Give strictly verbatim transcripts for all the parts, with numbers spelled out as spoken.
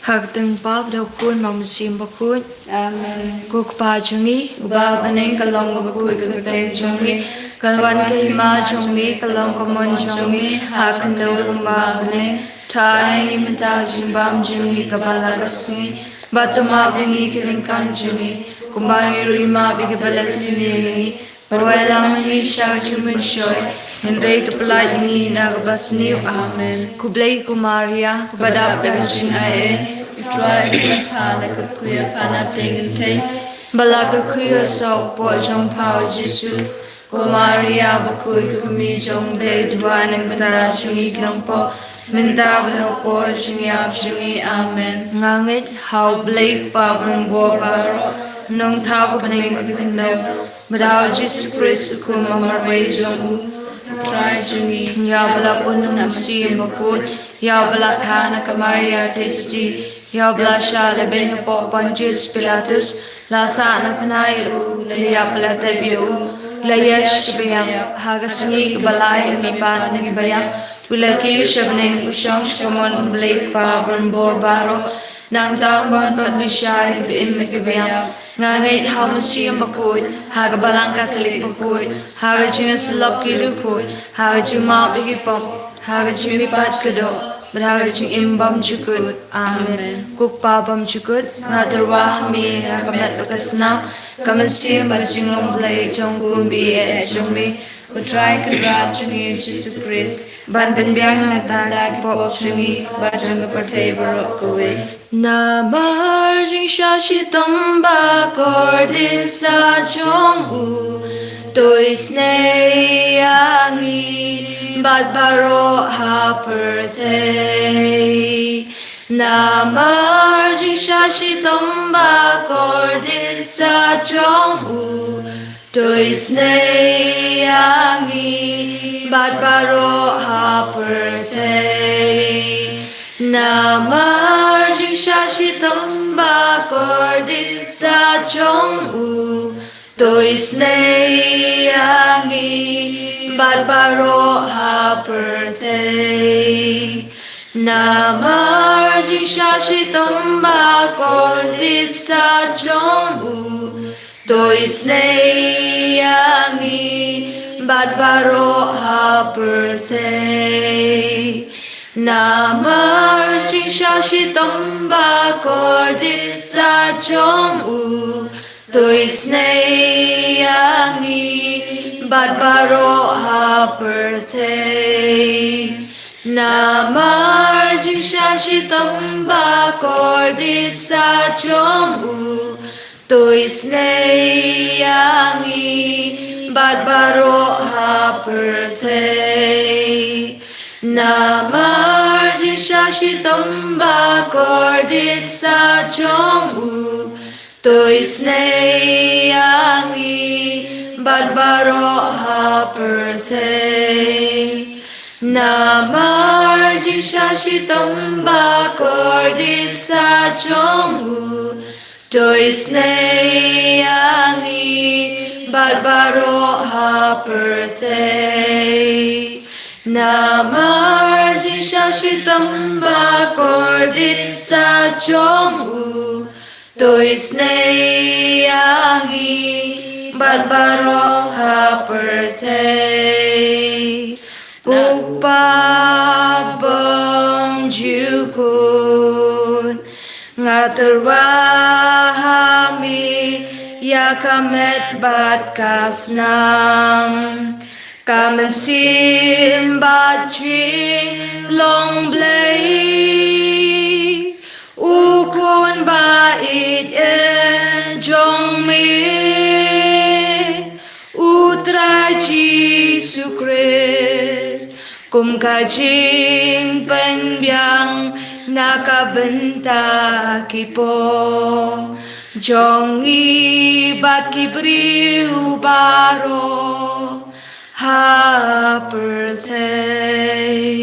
Ka kyrteng u Kpa bad u Khun bad u Mynsiem Bakhuid. Amen. Ko Kpa jong ngi uba ha bneng, ka long ka bakhuid ka kyrteng jong me. Kan wan ka hima jong me, ka long ka mon jong me ha khyndew kumba ha bneng. Thaw ïa ngi mynta ka jingbam jong ngi kaba la ka sngi, bad to map ïa ngi ki ryngkat jong ngi, kumba ngi ruh ngi map ïa kiba leh sniew ïa ngi. Bad wat lam ïa ngi sha ka jingpynshoi, hynrei to pyllait ïa ngi na kaba sniew. Amen. Khublei ko Maria, kaba dap da ka jingaiei, U Trai u don bad pha, la kyrkhu ïa pha na pdeng kynthei, bad la kyrkhu ïa u soh u kpoh jong pha u Jisu. Ko Maria bakhuid, ko Kmie jong u Blei, to duwai na ka bynta jong ngi ki nongpop, mynta bad ha ka por jingïap jong ngi. Amen. Nga ngeit ha U Blei Kpa Barabor baroh, Nongthaw ka bneng bad ka khyndew, bad ha u Jisu Khrist u Khun ba marwei jong u, U Trai jong ngi, ïa uba la pun na u Mynsiem Bakhuid, ïa uba la kha na ka Maria Theisotti, ïa uba la shah lehbeiñ hapoh Pontius Pilatus, la sah na pnai ïa u, la ïap bad la tep ïa u, la ïaid sha kaba ïap, ha ka sngi kaba lai la mihpat na kiba ïap, u la kiew sha bneng, u shong sha kamon U Blei Kpa Barabor baroh. Nangta un wan pat bishar ïa kiba im bad kiba ïap. Nga ngeit ha u Mynsiem Bakhuid, ha ka Balang Katholik bakhuid, ha ka jingïasyllok ki riewkhuid, ha ka jingmap ïa ki pop, ha ka jingmihpat ka doh, bad ha ka jingim bymjukut. Amen. Ko Kpa bymjukut, nga tyrwa ha me ha ka met bad ka snam, ka mynsiem bad ka jinglong Blei jong u Khun ba ïeit jong me, U Trai Kynrad jong ngi Jisu Khrist, ban pynbiang na ka bynta ki pop jong ngi bad jong ka pyrthei baroh kawei. Namar jingshah shitom ba kordit sa jong u, to isynei ïa ngi bad baroh ha pyrthei. Namar jingshah shitom ba kordit sa jong u, to isynei ïa ngi bad baroh ha pyrthei. Namar jingshah shitom ba kordit sa jong u, to isynei ïa ngi bad baroh ha pyrthei. Namar jingshah shitom ba kordit sa jong u, to isynei ïa ngi bad baroh ha pyrthei. Namar jingshah shitom ba kordit sa jong u, to isynei ïa ngi bad baroh ha pyrthei. Namar jingshah shitom ba kordit sa jong u, to isynei ïa ngi bad baroh ha pyrthei. Namar jingshah shitom ba kordit sa jong u, to isynei ïa ngi bad baroh ha pyrthei. Namar jingshah shitom ba kordit sa jong u, to isynei ïa ngi bad baroh ha pyrthei. Namar jingshah shitom ba kordit sa jong u, to isynei ïa ngi bad baroh ha pyrthei. Ko Kpa bymjukut, nga tyrwa ha me ïa ka met bad ka snam, ka mynsiem bad jinglong Blei, U Khun ba ïeit jong me, U Trai Jisu Khrist, kum ka jingpynbiang na ka bynta ki pop jong ngi bad ki briew baroh ha pyrthei.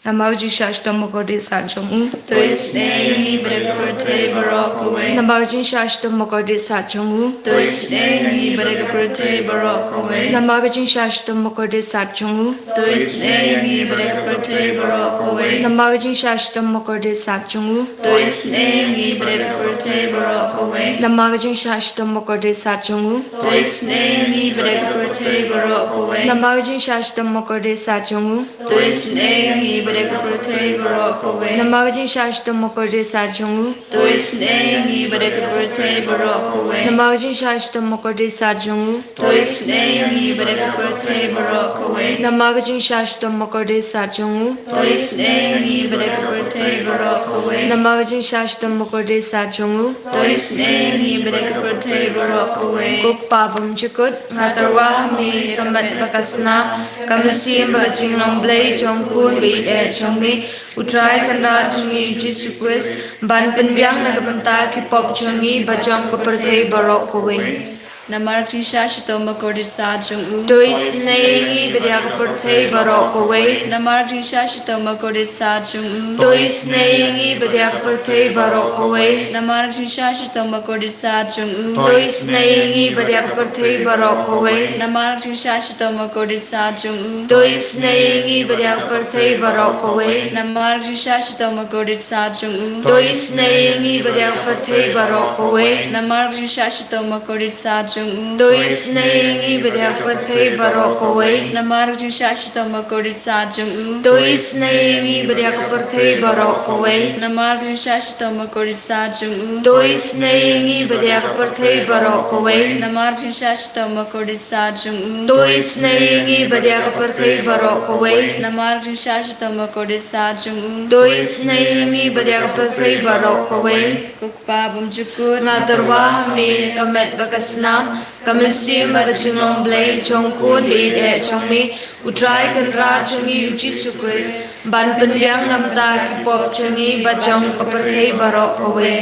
Namar ka jingshah shitom bakordit sah jong u. To isynei ïa ngi bad ïa ka pyrthei baroh kawei. Namar ka jingshah shitom bakordit sah jong u. To isynei ïa ngi bad ïa ka pyrthei baroh kawei. Namar ka jingshah shitom bakordit sah jong u. To isynei ïa ngi bad ïa ka pyrthei baroh kawei. Namar ka jingshah shitom bakordit sah jong u. To isynei ïa ngi bad ïa ka pyrthei baroh kawei. Namar ka jingshah shitom bakordit sah jong u. To isynei ïa ngi bad ïa ka pyrthei baroh kawei. Namar ka jingshah shitom bakordit sah jong u. To isynei ïa ngi bad ïa ka pyrthei baroh kawei. Namar ka jingshah shitom bakordit sah jong u. To isynei ïa ngi bad ïa ka pyrthei baroh kawei. Namar ka jingshah shitom bakordit sah jong u. To isynei ïa ngi bad ïa ka pyrthei baroh kawei. Namar ka jingshah shitom bakordit sah jong u. To isynei ïa ngi bad ïa ka pyrthei baroh kawei. Namar ka jingshah shitom bakordit sah jong u. To isynei ïa ngi bad ïa ka pyrthei baroh kawei. Ko Kpa bymjukut, nga tyrwa ha me ïa ka met bad ka snam, ka mynsiem bad ka jinglong Blei jong u Khun ba ïeit eh jong me, U Trai Kynrad jong ngi U Jisu Khrist, ban pynbiang na ka bynta ki pop jong ngi bad jong ka pyrthei baroh kawei. Namar ka jingshah shitom bakordit sah jong u. To isynei ïa ngi bad ïa ka pyrthei baroh kawei. Namar ka jingshah shitom bakordit sah jong u. To isynei ïa ngi bad ïa ka pyrthei baroh kawei. Namar ka jingshah shitom bakordit sah jong u. To isynei ïa ngi bad ïa ka pyrthei baroh kawei. Namar ka jingshah shitom bakordit sah jong u. To isynei ïa ngi bad ïa ka pyrthei baroh kawei. Namar ka jingshah shitom bakordit sah jong u. To isynei ïa ngi bad ïa ka pyrthei baroh kawei. Namar ka jingshah shitom bakordit sah jong u. To isynei ïa ngi bad ïa ka pyrthei baroh kawei. Namar ka jingshah shitom bakordit sah jong u. To isynei ïa ngi bad ïa ka pyrthei baroh kawei. Namar ka jingshah shitom bakordit sah jong u. To isynei ïa ngi bad ïa ka pyrthei baroh kawei. Namar ka jingshah shitom bakordit sah jong u. To isynei ïa ngi bad ïa ka pyrthei baroh kawei. Namar ka jingshah shitom bakordit sah jong u. To isynei ïa ngi bad ïa ka pyrthei baroh kawei. Ko Kpa bymjukut, nga tyrwa ha me ïa ka met bad ka snam, ka mynsiem bad ka jinglong Blei jong u Khun ba ïeit eh jong me, U Trai Kynrad jong ngi U Jisu Khrist, ban pynbiang na ka bynta ki pop jong ngi bad jong ka pyrthei baroh kawei.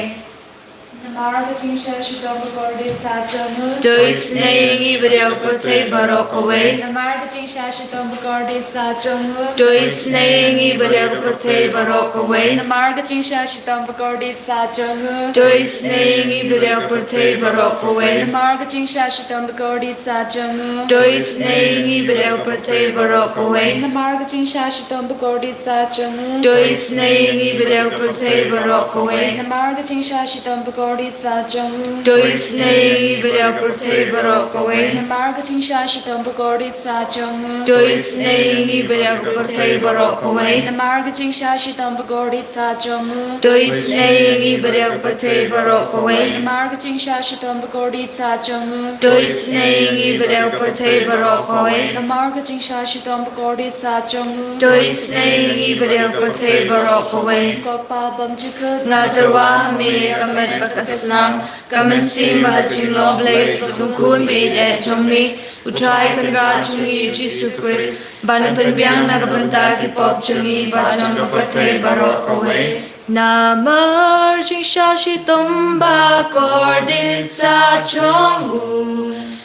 Namar ka jingshah shitom bakordit sah jong u. To isynei ïa ngi bad ïa ka pyrthei baroh kawei. Namar ka jingshah shitom bakordit sah jong u. To isynei ïa ngi bad ïa ka pyrthei baroh kawei. Namar ka jingshah shitom bakordit sah jong u. To isynei ïa ngi bad ïa ka pyrthei baroh kawei. Namar ka jingshah shitom bakordit sah jong u. To isynei ïa ngi bad ïa ka pyrthei baroh kawei. Namar ka jingshah shitom bakordit sah jong u. To isynei ïa ngi bad ïa ka pyrthei baroh kawei. Namar ka jingshah shitom bakordit sah jong u. To isynei ïa ngi bad ïa ka pyrthei baroh kawei. Namar ka jingshah shitom bakordit sah jong u. To isynei ïa ngi bad ïa ka pyrthei baroh kawei. Namar ka jingshah shitom bakordit sah jong u. To isynei ïa ngi bad ïa ka pyrthei baroh kawei. Namar ka jingshah shitom bakordit sah jong u. To isynei ïa ngi bad ïa ka pyrthei baroh kawei. Namar ka jingshah shitom bakordit sah jong u. To isynei ïa ngi bad ïa ka pyrthei baroh kawei. Ko Kpa bymjukut, nga tyrwa ha me ïa ka met bad ka snam, ka mynsiem bad ka jinglong Blei jong u Khun ba ïeit eh jong me, U Trai Kynrad jong ngi U Jisu Khrist, ban pynbiang na ka bynta ki pop jong ngi bad jong ka pyrthei baroh kawei. Namar jingshah shitom bakordit sah jong u.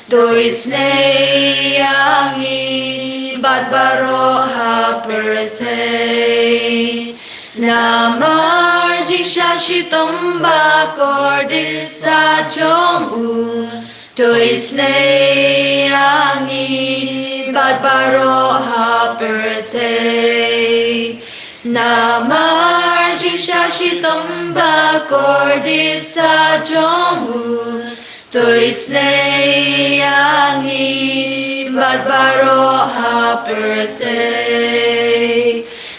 To isynei ïa ngi bad baroh ha pyrthei. Namar jingshah shitom bakordit sah jong u. To isynei ïa ngi bad baroh ha pyrthei. Namar jingshah shitom bakordit sah jong u. To isynei ïa ngi bad baroh ha pyrthei.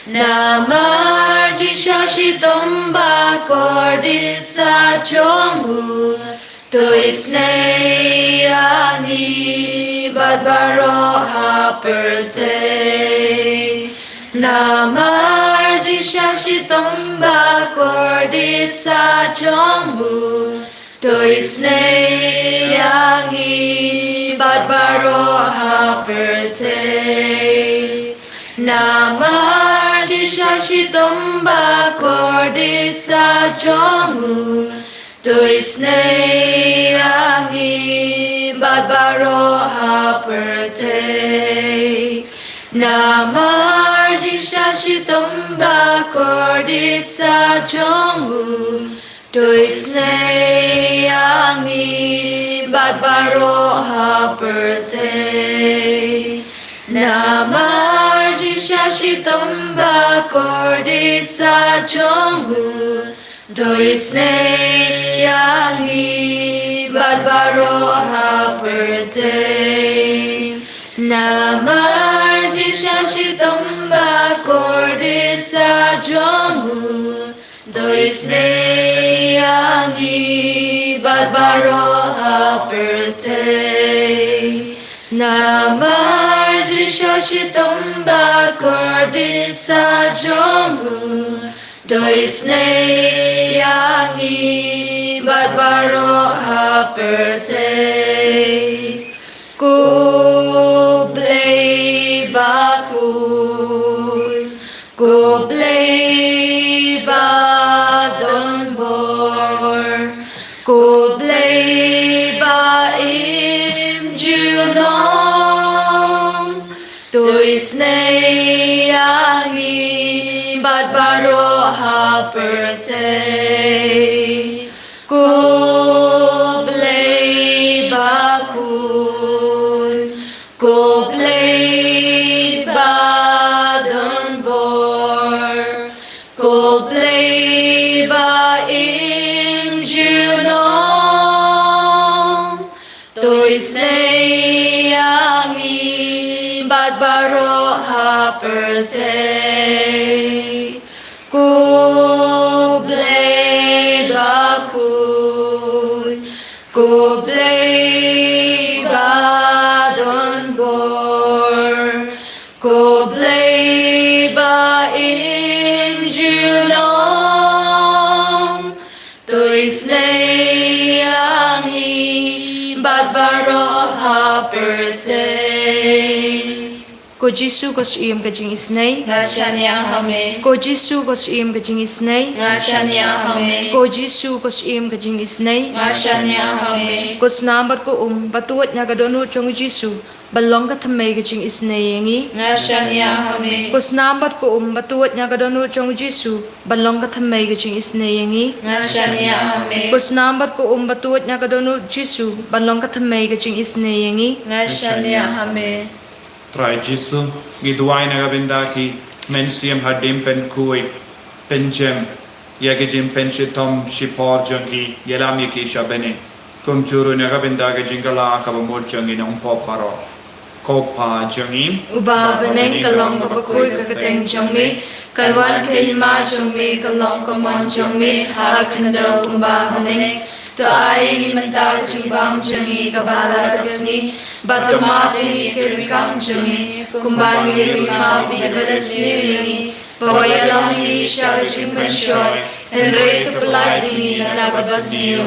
Namar jingshah shitom bakordit sah jong u. To isynei ïa ngi bad baroh ha pyrthei. Namar jingshah shitom bakordit sah jong u. To isynei ïa ngi bad baroh ha pyrthei. Namar jingshah shitom bakordit sah jong u. To isynei ïa ngi bad baroh ha pyrthei. Namar jingshah shitom ba kordit sa jong u, to isynei ïa ngi bad baroh ha pyrthei. Namar jingshisha shitom ba kordit sa jong u, to isynei ïa ngi bad baroh ha pyrthei. Namar jingshisha shitom ba kordit sa jong u, to isynei ïa ngi bad baroh ha pyrthei. Namar jingshisha shitom ba kordit sa jong u, to isynei ïa ngi bad baroh ha pyrthei. Ko Blei bakhuid, ko Blei ba don bor, ko Blei ba im junom, to isynei ïa ngi bad baroh ha pyrthei. Ko Blei bakhuid, ko Blei ba don bor, ko Blei ba im junom, to isynei ïa ngi bad baroh ha pyrthei. Ko Blei bakhuid, ko Blei ba don bor, ko Blei ba im junom, to isynei ïa ngi bad baroh ha pyrthei. Ko Jisu, ko Syiem ka jingisynei, nga shaniah ha me. Ko Jisu, ko Syiem ka jingisynei, nga shaniah ha me. Ko Jisu, ko Syiem ka jingisynei, nga shaniah ha me. Ko snam bad ko um ba tuid na ka dohnud jong u Jisu ban long ka thymmei ka jingisynei ïa ngi, nga shaniah ha me. Ko snam bad ko um ba tuid na ka dohnud jong u Jisu ban long ka thymmei ka jingisynei ïa ngi, nga shaniah ha me. Ko snam bad ko um ba tuid na ka dohnud Jisu ban long ka thymmei ka jingisynei ïa ngi, nga shaniah ha me. Trai Jisu, ngi duwai na ka bynta ki mynsiem hadien pynkhuid pynjem ïa ki jingpynshitom shipor jong ki, ïalam ïa ki sha bneng. Kumjuh ruh na ka bynta ka jingkylla kaba mut jong ngi nongpop baroh. Ko Pa jong ngi uba ha bneng, ka long kaba khuid ka kyrteng jong me, kan wan ka hima jong me, kan long ka mon jong me ha ka khyndew kumba ha bneng. To ai ïa ngi mynta ka jingbam jong ngi kaba ha la ka sngi, bad to map ïa ngi ki ryngkang jong ngi, kumba ngi ruh ngi map ïa kiba la sniew ïa ngi, bad wat ïalam ïa ngi sha ka jingpynshoi, hynrei to pyllait ïa ngi na kaba sniew.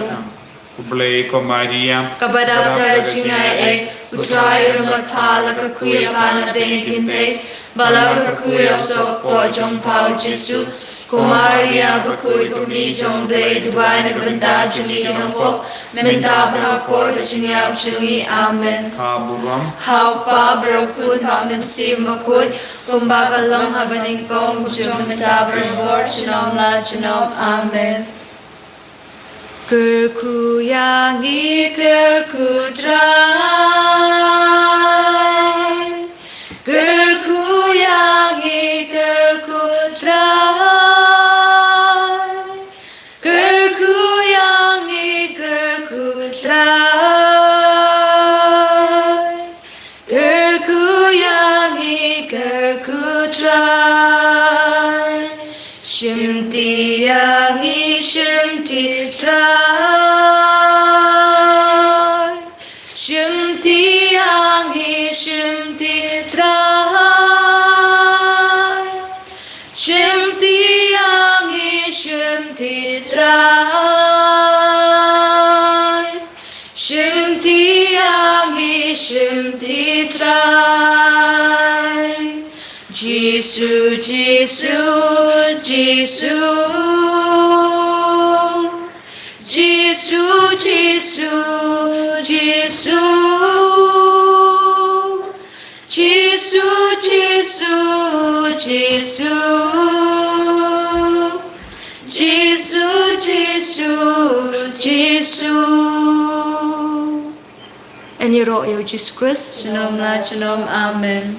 Khublei ko Maria, kaba dap da ka jingaiei, U Trai u don bad pha, la kyrkhu ïa pha na pdeng ki kynthei, bad la kyrkhu ïa u soh kpoh jong pha u Jisu. Ko Maria bakhuid, ko Mei jong U Blei, duwai na ka bynta jong ngi ki nongpop, mynta bad ha ka por ka jingïap jong ngi. Amen. Kha burom ha U Kpa bad ha U Khun bad ha U Mynsiem Bakhuid, kumba ka long ha banyngkong, kumjuh mynta bad barabor, junom la junom. Amen. Kyrkhu ïa ngi, kyrkhu Trai. Kyrkhu ïa ngi, kyrkhu Trai. Kyrkhu ïa ngi, kyrkhu Trai. Kyrkhu ïa ngi, kyrkhu Trai. Shimti ïa ngi, shimti Trai. Shimti ïa ngi, shimti Trai. Shimti ïa ngi, shimti Trai. Shimti ïa ngi, shimti Trai. Jisu, Jisu, Jisu. Jisu, Jisu, Jisu. Jisu, Jisu, Jisu, Jisu, Jisu, Jisu. Yn ïaroh ïa u Jisu Khrist junom la junom. Amen.